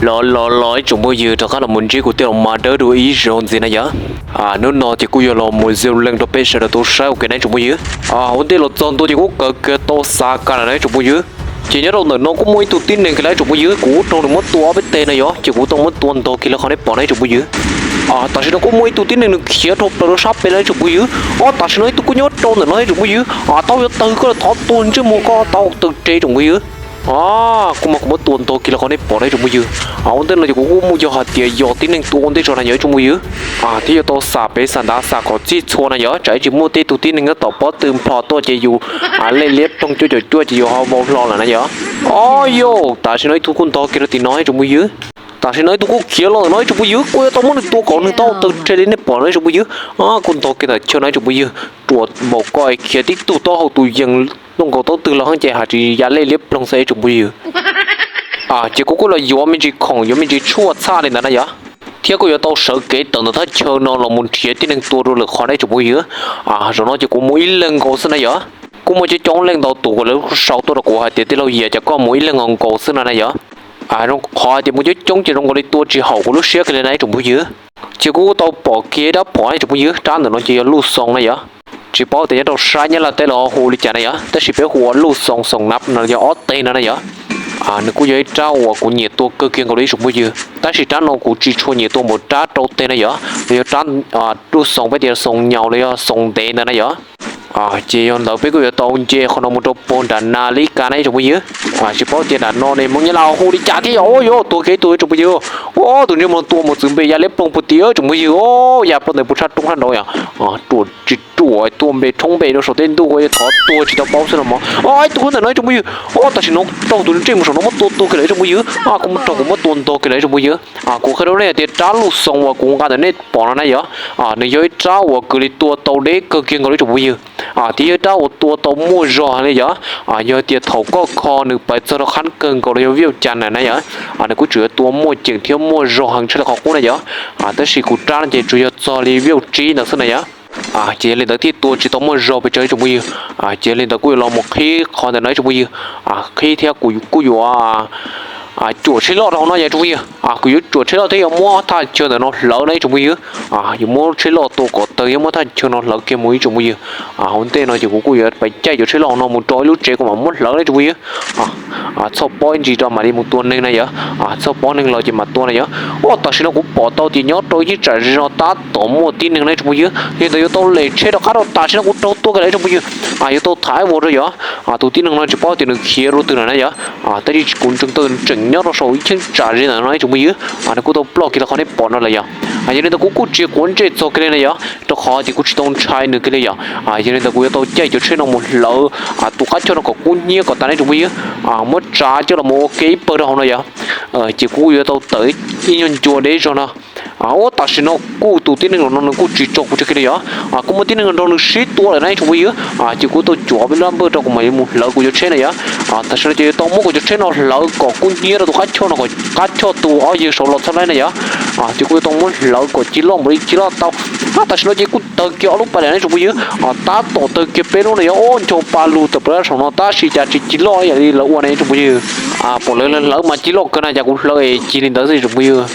Los los los ib tsoom phooj ywg, rov qab los mus ntsib kuv tej los mas dawb dua ib zaug ntxiv na yom. Hnub no ces kuj yuav los mus zoo leej rau peb sawv daws tau saib ua ke na ib tsoom phooj ywg. Ua ntej los txog ntua ces kuj kawg kiag tau xav kas lawm na ib tsoom phooj ywg. Ces nyob rau ntawm no kuj muaj ib tug tib neeg kiag na ib tsoom phooj ywg, kuv raug nws muab tua ob peb teg na yom, ces kuv tau muab tua ntog kiag li qhov nej pom na ib tsoom phooj ywg. Tam sim no kuj muaj ib tug tib neeg nws khiav dhau plaws rau sab pem na ib tsoom phooj ywg. Ob tam sim no ib tug kuj nyob rau ntawm no ib tsoom phooj ywg, tau yuav tawg koj lawm, thov tua ntsej muag koj tau taw rhe ib tsoom phooj ywg. Kuj mas kuv muab tua ntog kiag li qhov nej pom na ib tsoom phooj ywg. Ua ntej no ces kuv kuj muaj yog hais tias yog tib neeg tua ua ntej tso na yom ib tsoom phooj ywg, thiab yuav tau xam pem xam ntav xam kom txhij txhua na yom, tsam ib tsis muaj tej tug tib neeg tab tom pob tw nplho tuaj ces yus lej liab ploog cuaj caum cuaj ces yus ho vau hlo lawm na yom. Ob yog tam sim no ib tug kuj ntog kiag rau tim no ib tsoom phooj ywg. Tam sim no ib tug kuj khiav los ntawm no ib tsoom phooj ywg, kuj yuav tau muab nws tua kom nws tau taw rhe li nej pom no ib tsoom phooj ywg. Kuj ntog kiag ntawm chaw no ib tsoom phooj ywg, ruam npaum ko khiav tib tug taub hau tus yees luaj nkaus taub twg los heev ces hais tsis ya lej liab ploog xwb ib tsoom phooj ywg. Ces kuv kuj los yuav me ntsis khoom yuav me ntsis tshuaj txhaj li ntawd na yom, thiab kuj yuav tau sawv kev tawm ntawm thaj chaw no los mus nrhiav tib neeg tua rau lwm qhov na ib tsoom phooj ywg. Zaum no ces kuv mus ib leeg nkaus xwb na yom. Kuj muaj coob coob leej ntau tus uas lawv sau tuaj rau kuv hais tias tij laug Yias, cas koj mus ib leeg nkaus nkaus xwb no na yom. Zoo qhov hais tias mus coob coob ces zoo nkaus li tua tsis haum kuv lub siab kiag li na ib tsoom phooj ywg. Ces kuj tau pom kiag rab phom na ib tsoom phooj ywg, rab ntawm no ces yog luj xoo na yom. Tsis paub tias nyob rau sab Nyab Laj teb los hu li cas na yom, tab sis peb hu ua luj xoo, xoo nab no yog ob teg no na yom. Nws kuj yog ib rab uas kuv nyiam tua kawg kiag nkaus li ib tsoom phooj ywg, tab sis rab no kuv tsis tshua nyiam tua npaum rab rau teg na yom, los yog rab luj xoo peb tias xoo nyaus los yog xoo ntev ntawd na yom. Ces yog ntawd peb kuj yuav tau nce qhov no mus rau puag nram na li ka na ib tsoom phooj ywg. Tsis paub tias nram no ne Hmoob Nyab Laj hu li cas thiab yom. Ua yuav tuag kiag ib tug ib tsoom phooj ywg. Ua tus ntsej muag no tua mus txwv npe ya liab ploog puag tim ib tsoom phooj ywg, ya poj ntawd puag tshaj roob tshaj nraud yom. Ruam tsis ruam tua npe rhoob npe rau saum tej ntuj ua thov tuag tsis tau paub xwb los mas. Ib tug ntawm no ib tsoom phooj ywg. Ua tam sim no raug tus ntsej muag saum no muab tua tuag kiag lawm ib tsoom phooj ywg. Kuj muab raug kuv muab tua ntog kiag lawm ib tsoom phooj ywg. Kuv qhia rau nej hais tias rab luj xoo uas kuv nqa ntawm nej pom no na yom, nws yog ib rab uas kws li tua tau deb kawg kiag nkaus li ib tsoom phooj ywg. Thiab yog ib rab uas tua tau muaj zog heev li yom. Yog tias thaum koj kho nws pais txog rau qhab kawg nkaus los yog vij cas na na yom, nws kuj tseem yuav tua muaj ceem thiab muaj zog heev tshaj li qhov qub na yom. Tab sis kuv rab no ces tsuas yog txog li vij tsib ntawd xwb na yom. Ces yog li ntawd thiaj tua tsis tau muaj zog pes tsawg ib tsoom phooj ywg. Ces yog li ntawd kuj yuav los mus qhib qhov ntawm no ib tsoom phooj ywg. Qhib thiab kuv kuj yuav cuam tsheb loj rau hauv no yom ib tsoom phooj ywg. Kuv yuav cuam tsheb loj thiab yuav muab thaj chaw ntawm no hlawv na ib tsoom phooj ywg. Yuav muab tsheb loj tua kom tawg thiab muab thaj chaw no hlawv kiag mus ib tsoom phooj ywg. Hauv ntej no ces kuv kuj yuav pais caij cuam tsheb loj no mus rau ib lub tsev kuv mam muab hlawv na ib tsoom phooj ywg. Txhob pob ib ntsis rau mam li mus tua neeg na yom. Txhob pob neeg los ces mam tua na yom. Ua tam sim no kuv pom tau tias nyob rau ib cheeb tsam ze no tab tom muaj tib neeg na ib tsoom phooj ywg, yog li ntawd yuav tau lem tsheb rov qab rau. Tam sim no kuv raug tua kiag lawm ib tsoom phooj ywg. Yuav tau thaiv vos rau yom. Tus tib neeg no tsis paub tias nws khiav rau twg lawm na yom. Tab sis kuv ntseeg tau nws tseem nyob rau saum ib cheeb tsam ze ntawm no ib tsoom phooj ywg. Nws kuj tau ploj kiag rau qhov nej pom no lawm yom. Yog li ntawd kuv kuj tsis quav ntsej txog kiag li na yom, rau qhov tias kuj tsis tau ntshai nws kiag li yom. Yog li ntawd kuv yuav tau caij cov tsheb no mus hlawv tus qab choj no kom kub hnyiab kom tas na ib tsoom phooj ywg. Muab tsav coj los mus ua ke ib pawg rau hauv no yom. Ces kuv kuj yuav tau tawm ib nyuag ncua deb zog no. Ua tam sim no kuj tus tib neeg no nws kuj tsis tso kuv tseg kiag li yom. Kuj muaj tib neeg nrog nws sib tua lawm na ib tsoom phooj ywg. Ces kuv tau cuam peb lab npawj rau kuv mam li mus hlawv kuv cov tsheb na yom. Tam sim no ces yuav tau muab kuv cov tsheb no hlawv kom kub hnyiab rau tus qab choj no kom qab choj tus ob yawg saud los txhawb laib na yom. Ces kuj yuav tau muab hlawv kom cig loj npaum li cig loj tau. Tam sim no ces kuj tawg kiag ob lub pas lawm na ib tsoom phooj ywg. Tab tom tawg kiag peb lub na yom. Ua ncho pa lug tawm plaws saum no tab sis cas tsis cig loj yam li lawv ua na ib tsoom phooj ywg. Pom lawv hlawv mas cig loj kawg na, cas kuv hlawv es cig li ntawd xwb ib tsoom phooj ywg.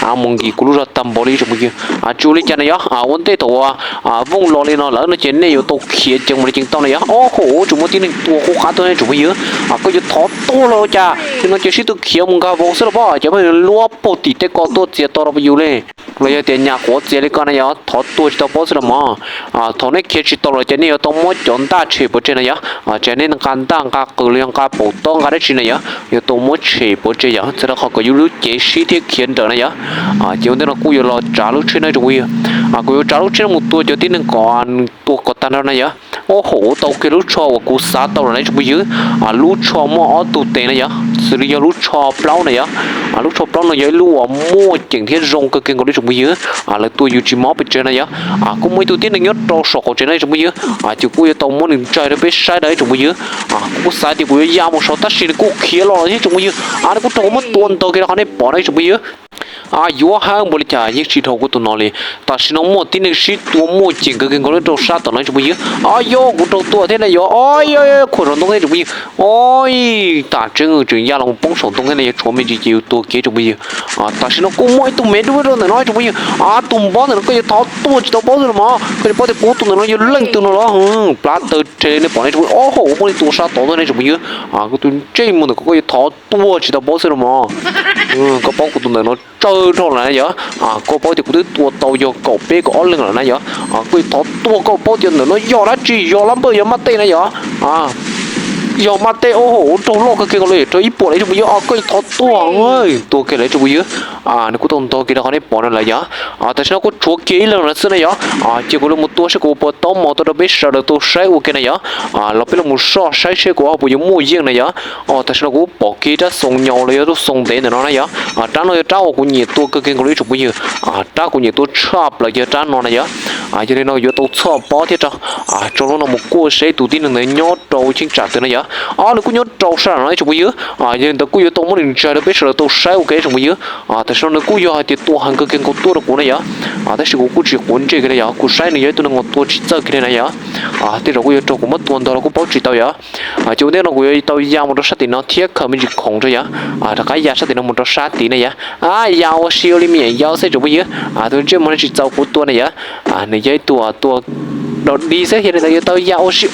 Mus nkim kuv lub zog tag npaum li ib tsoom phooj ywg. Tsis ua li cas na yom, ua ntej thaum uas vooj los li no lawm no ces nej yuav tau khiav ceev mus li ceev tau na yom. Ob hom tsuas muaj tib neeg tua qub qab tuaj ib tsoom phooj ywg. Koj yuav thov tuag los cas, li no ces sib tw khiav mus nkag vauv xwb los pab, ces pheej luab puag tim tej ko tuaj txias to rau yus li. Los yog tias nyas quav txias li ko na yom, thov tuag tsis tau paub xwb los mas. Thaum nej khiav tsis tau los ces nej yuav tau muab cov ntaj tshem pov tseg na yom. Ces nej nqa ntaj nqa qws los yog nqa paum tob nqa dab tsi na yom, yuav tau muab tshem pov tseg yom, txhawm rau qhov kom yus lub cev sib thiab khiav nrawm na yom. Ces ua ntej no kuj yuav los tsav lub tsheb no ib tsoom phooj ywg. Kuv yuav tsav lub tsheb no mus tua cov tib neeg kom nws tua kom tag nrho na yom. Ua hauv tau kiag lub tsho uas kuv xav tau lawm na ib tsoom phooj ywg. Lub tsho muaj ob tug tes na yom, xws li yog lub tsho plaub na yom. Lub tsho plaub no yog ib lub uas muaj ceem thiab zoo kawg kiag nkaus li ib tsoom phooj ywg. Lawv tua yus tsis mob pes tsawg na yom. Kuj muaj ib tug tib neeg nyob rau saum qaum tsev no ib tsoom phooj ywg. Ces kuj yuav tau muab nws ntsaig rau peb saib na ib tsoom phooj ywg. Kuv kuj xav tias kuv yuav ya mus saud tab sis nws kuj khiav los lawm thiab ib tsoom phooj ywg. Nws kuj raug kuv muab tua ntog kiag rau qhov nej pom na ib tsoom phooj ywg. Yuav hab npaum li cas yeej tsis dhau kuv tus no li. Tam sim no muaj tib neeg sib tua muaj ceem kawg kiag nkaus li rau sab tom no tsoom phooj ywg. Yog kuv raug tua thiab na yog. Khuam saum ntoo thiab tsoom phooj ywg. Tam tseeb tseem ya los poob saum ntoo thiab na yog, tshuav me ntsis ces yus tuag kiag tsoom phooj ywg. Tam sim no kuj muaj ib tug mev dub rau ntawm no tsoom phooj ywg. Tus boss ntawm no koj yuav thov tuag tsis tau paub xwb los mas, koj yuav paub tias kuv tus ntawm no yog leej twg no los. Plab taw rhe li nej pom ne tsoom phooj ywv. Ob hom kuv muab nej tua sab tod tuaj ne tsoom phooj ywv. Kuv tus ntsej muag ntawm ko koj yuav thov tuag tsis tau paub xwb los mas. Koj paub kuv tus ntawm no tsawg dhau lawm na yog. Koj paub tias kuv twb tua tau yog kaum peb kaum ob leeg lawm na yog. Koj yuav thov tuag koj paub tias ntawm no yog dab tsi, yog lab npawj yog maj tej na yog. Yog maj tej, ob hom ua raug loj kawg kiag nkaus li, raug ib puas lawm tsoom phooj ywv. Koj yuav thov tuag, tuag kiag lawm tsoom phooj ywv. Nws kuj tau ntog kiag rau qhov nej pom no lawm yog. Tam sim no kuj tshuav kiag ib leeg lawm xwb na yog. Ces kuv los mus tua seb kuv puas tau mos tua rau peb sawv daws tau saib ua ke na yog. Los peb los mus soj saib seb kuv ho puas yuav muaj yeej na yog. Tam sim no kuv pom kiag rab xoo nyo los yog lub xoo ntev ntawm no na yog. Rab no yog rab uas kuv nyiam tua kawg kiag nkaus li tsoom phooj ywg. Rab kuv nyiam tua tshaj plaws yog rab no na yog. Yog li no yuav tau txhoj pob thiab rau, tso lub no mus kuaj seb tus tib neeg ntawd nyob rau cheeb tsam twg na yog. Nws kuj nyob rau sab no ib tsoom phooj ywg. Yog li ntawd kuj yuav tau muab nws ntsaig rau peb sawv daws tau saib ua ke tsoom phooj ywg. Tam sim no nws kuj yog hais tias tua heev kawg kiag nkaus tuaj rau kuv na yog. Tab sis kuv kuj tsis quav ntsej kiag li yog, kuv saib nws yog ib tug neeg uas tua tsis txawj kiag li na yog. Tej zaum kuj yuav raug kuv muab tua ntog los kuj paub tsis tau yog. Ces ua ntej no kuv yuav tau ya mus rau sab tim no thiab khaws me ntsis khoom rau yog. Rov qab ya sab tim no mus rau sab tid na yog. Ya ua si ua li me nyuam yaus xwb tsoom phooj ywg. Tus ntsej muag no tsis txaus kuv tua na yog. Nws yog ib tug tua dog dig xwb, yog li ntawd yuav tau ya ua si.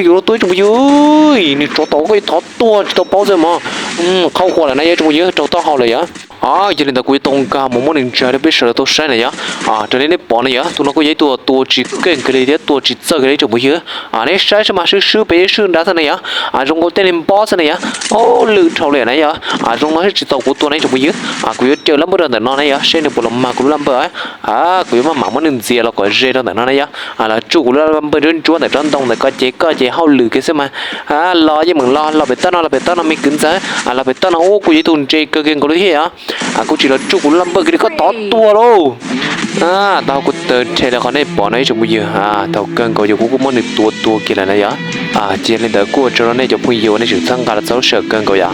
Yus tua tsoom phooj ywg, nws tsov tom koj yuav thov tuag tsis tau paub xwb mog. Qhov qhuas lawm na yog tsoom phooj ywg, raug taub hau lawm yog. Yog li ntawd kuv yuav tau nkag mus muab nws ntsaig rau peb sawv daws tau saib na yog. Raws li nej pom na yog, tus no kuj yog ib tug tua tsis keej kiag li thiab tua tsis txawj kiag li tsoom phooj ywg. Neb saib seb mas, swb swb pem swb nrad xwb na yog. Zoo nkaus tej li npob xwb na yog. Lwj dhau li na yog. Zoo no seb tsis txaus kuv tua na tsoom phooj ywg. Kuv yuav raws lab npawj rau ntawm no na yog, seb nws puas los mag kuv lub lab npawj. Kuv yuav maj mam muab nws ntxias los kom ze rau ntawm no na yog. Los tsuj kuv lub lab npawj ntsuab ntsuab ntawm tsob ntoo ntawm ko ces koj ces hauj lwm kiag xwb mas. Los yeej meem los, los pem toj no, los pem toj no me kwv ntxawg, los pem toj no. Ub, kuv yog ib tug ntse kawg kiag nkaus li thiab yog. Kuv tsis los tsuj kuv lub lab npawj kiag li koj tov tuag lauj. Tau kuv taw rhe li qhov nej pom no ib tsoom phooj ywg. Thaum kawg nkaus yog kuv kuj muab nws tua tuag kiag lawm na yog. Ces li ntawd kuj ua tsaug rau nej cov phooj ywg uas nej tseem txhawb nqa los txog lub sij hawm kawg nkaus yom.